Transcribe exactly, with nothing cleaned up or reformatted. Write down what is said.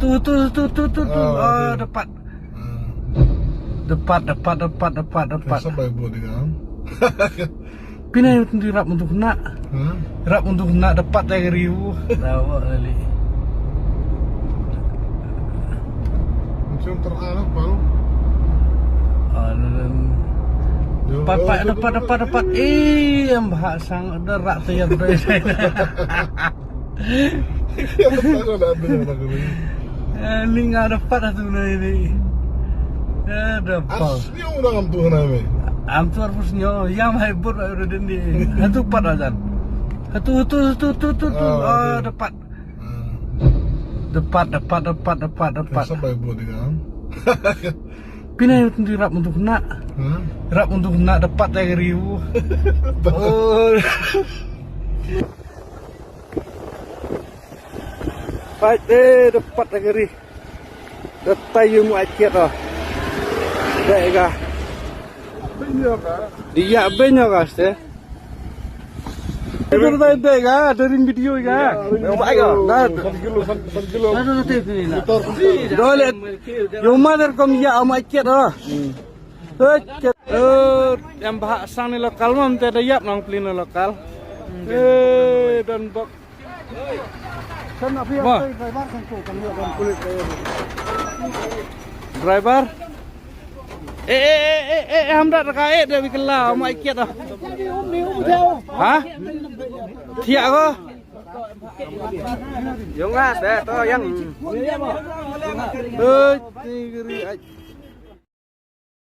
Tu, tu, tu, tu, tu, tu. Ah, ah, okay. Dapat. Ah. Dapat, dapat, dapat, dapat, dapat. Sa bai bud ïa nga. Pynai tu di rap untuk nak. Hah? Rap untuk nak dapat dari riu. Tahu kali. Macam terarah baru. Ah, lalu. Yo, dapat, yo, dapat, yo, dapat, yo. Dapat. Eh, em bha sang da rak tayar doi. Eh, li nga dapat atu na ini. Eh, dapat. Ar sniaw na ngam tu na me. Am tu ar sniaw, ïa mai bud ba ru den di. Atu pat ajan. Atu, atu, atu, atu, atu, atu. Ah, ah, okay. Dapat. Ah. Dapat, dapat, dapat, dapat, dapat. Sa bai bud ïa nga. Pynai tu di rap untuk nak. Hah? Rap untuk nak dapat dari riu. Oh. Pait, eh, dapat da ka ri. Da tai ïa u maikiat, oh. Dei ka. Di ïa beiñ ka ste. Itu dei, dei ka, da ring video ka. Ring video. Da. San kilo, san, san kilo. Dole. Ïa u mother kom ïa u maikiat, oh. Hei, ket. Eh, em bha sang ni local mam te da ïap nang plin local. Eh, don bok. Mo. Driver. Eh, eh, eh, eh, eh, ham da ka eh, da bi kala, mai kiat ah. Ha? Thiah ko. Yung ah, da to yang. Eh, tigri ai.